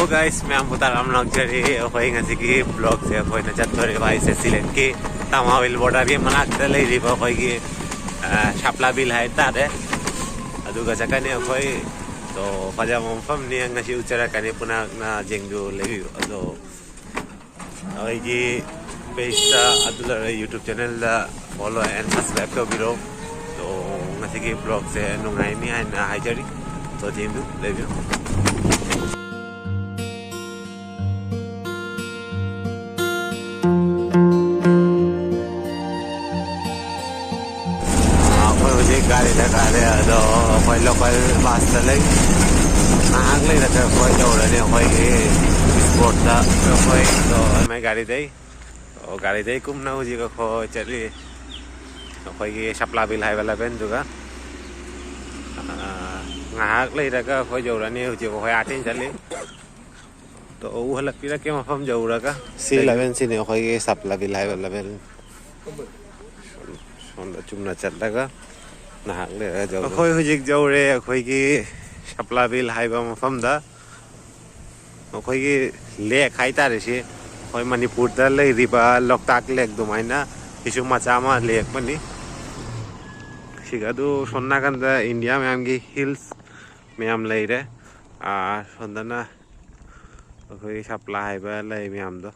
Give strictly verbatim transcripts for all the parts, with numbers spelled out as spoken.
Guys, ꯃꯌꯥꯝꯕꯨ ꯇꯔꯥꯝꯅ ꯑꯣꯛꯆꯔꯤ꯫ ꯑꯩꯈꯣꯏ ꯉꯁꯤꯒꯤ vlogꯁꯦ ꯑꯩꯈꯣꯏꯅ ꯆꯠꯇꯣꯔꯤꯕ ꯍꯥꯏꯁꯦ ꯁꯤꯂꯦꯠꯀꯤ ꯇꯥꯃꯥꯋꯤꯜ borderꯒꯤ ꯃꯅꯥꯛꯇ ꯂꯩꯔꯤꯕ ꯑꯩꯈꯣꯏꯒꯤ, ꯑ, ꯁꯥꯞꯂꯥ ꯕꯤꯜ ꯍꯥꯏꯇꯥꯔꯦ꯫ ꯑꯗꯨꯒ ꯆꯠꯀꯅꯤ ꯑꯩꯈꯣꯏ꯫ ꯑꯗꯣ ꯐꯖꯕ ꯃꯐꯝꯅꯤ, ꯉꯁꯤ ꯎꯠꯆꯔꯛꯀꯅꯤ ꯄꯨꯅꯛꯅ ꯌꯦꯡꯕꯤꯌꯨ, ꯂꯩꯕꯤꯌꯨ꯫ ꯑꯗꯣ ꯑꯩꯒꯤ pageꯇ ꯑꯗꯨ ꯂꯩꯔꯦ, YouTube channelꯗ follow and subscribe ꯇꯧꯕꯤꯔꯣ꯫ ꯑꯗꯣ ꯉꯁꯤꯒꯤ vlogꯁꯦ ꯅꯨꯡꯉꯥꯏꯅꯤ ꯍꯥꯏꯅ ꯍꯥꯏꯖꯔꯤ꯫ ꯑꯗꯣ ꯌꯦꯡꯕꯤꯌꯨ, ꯂꯩꯕꯤꯌꯨ꯫ ꯑꯩꯈꯣꯏ ꯍꯧꯖꯤꯛ ꯒꯥꯔꯤꯗ ꯀꯥꯔꯦ, ꯑꯗꯣ ꯑꯩꯈꯣꯏ local busꯇ ꯂꯩ꯫ ꯉꯥꯏꯍꯥꯛ ꯂꯩꯔꯒ ꯑꯩꯈꯣꯏ ꯌꯧꯔꯅꯤ ꯑꯩꯈꯣꯏꯒꯤ spotꯇ꯫ ꯑꯩꯈꯣꯏ ꯑꯗꯣ ꯃꯥꯏ ꯒꯥꯔꯤꯗꯩ, ꯑꯣ, ꯒꯥꯔꯤꯗꯩ ꯀꯨꯝꯅ ꯍꯧꯖꯤꯛ ꯑꯩꯈꯣꯏ ꯆꯠꯂꯤ ꯑꯩꯈꯣꯏꯒꯤ ꯁꯥꯞꯂꯥ ꯕꯤꯜ ꯍꯥꯏꯕ elevenꯗꯨꯒ꯫ ꯑꯥ, ꯉꯥꯏꯍꯥꯛ ꯂꯩꯔꯒ ꯑꯩꯈꯣꯏ ꯌꯧꯔꯅꯤ꯫ ꯍꯧꯖꯤꯛ ꯑꯩꯈꯣꯏ ꯑꯥ ꯊꯦꯡ ꯆꯠꯂꯤ꯫ ꯑꯗꯣ ꯎꯍꯜꯂꯛꯄꯤꯔꯛꯀꯦ ꯃꯐꯝ ꯌꯧꯔꯒ꯫ ꯁꯤ elevenꯁꯤꯅꯦ ꯑꯩꯈꯣꯏꯒꯤ ꯁꯥꯞꯂꯥ ꯕꯤꯜ ꯍꯥꯏꯕ eleven꯫ ꯁꯣꯝꯗ ꯆꯨꯝꯅ ꯆꯠꯂꯒ ꯉꯥꯏꯍꯥꯛ ꯂꯩꯔꯒ ꯌꯧꯔꯦ꯫ ꯑꯩꯈꯣꯏ ꯍꯧꯖꯤꯛ ꯌꯧꯔꯦ ꯑꯩꯈꯣꯏꯒꯤ ꯁꯥꯞꯂꯥ ꯕꯤꯜ ꯍꯥꯏꯕ ꯃꯐꯝꯗ꯫ ꯑꯩꯈꯣꯏꯒꯤ lake ꯍꯥꯏꯇꯥꯔꯦ ꯁꯤ, ꯑꯩꯈꯣꯏ ꯃꯅꯤꯄꯨꯔꯗ ꯂꯩꯔꯤꯕ ꯂꯣꯛꯇꯥꯛ lake ꯑꯗꯨꯃꯥꯏꯅ ꯁꯤꯁꯨ ꯃꯆꯥ ꯑꯃ lake ꯑꯃꯅꯤ꯫ ꯁꯤꯒ ꯑꯗꯨ ꯁꯣꯝ ꯅꯥꯀꯟꯗ ꯏꯟꯗꯤꯌꯥ ꯃꯌꯥꯝꯒꯤ hills ꯃꯌꯥꯝ ꯂꯩꯔꯦ꯫ ꯑꯥ, ꯁꯣꯝꯗꯅ ꯑꯩꯈꯣꯏꯒꯤ ꯁꯥꯞꯂꯥ ꯍꯥꯏꯕ ꯂꯩ ꯃꯌꯥꯝꯗꯣ꯫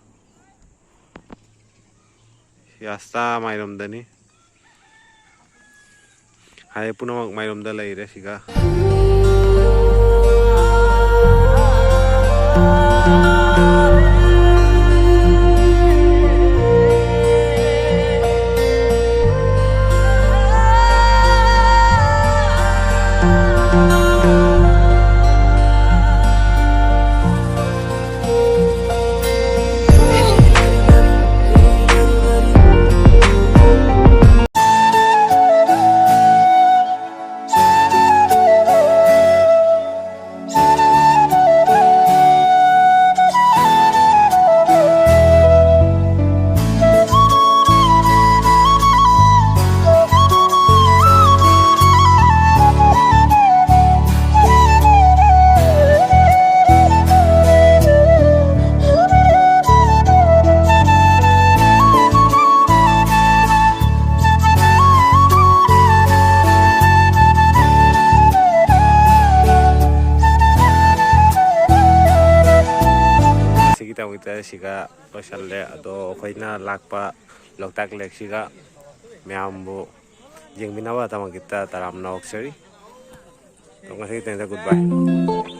ꯁꯤ ꯑꯁꯇꯥ ꯃꯥꯏꯔꯣꯝꯗꯅꯤ꯫ ꯍꯥꯏ ꯄꯨꯝꯅꯃꯛ ꯃꯥꯏꯔꯣꯝꯗ ꯂꯩꯔꯦ ꯁꯤꯒ꯫ ꯁꯤꯒ ꯂꯣꯏꯁꯜꯂꯦ꯫ ꯑꯗꯣ ꯑꯩꯈꯣꯏꯅ ꯂꯥꯛꯄ ꯂꯣꯛꯇꯥꯛ ꯂꯦꯛꯁꯤꯒ ꯃꯌꯥꯝꯕꯨ ꯌꯦꯡꯃꯤꯟꯅꯕ ꯇꯃꯛꯀꯤꯗ ꯇꯔꯥꯝꯅ ꯑꯣꯛꯆꯔꯤ꯫ ꯑꯗꯣ ꯉꯁꯤꯒꯤꯗꯃꯛꯇ good bye꯫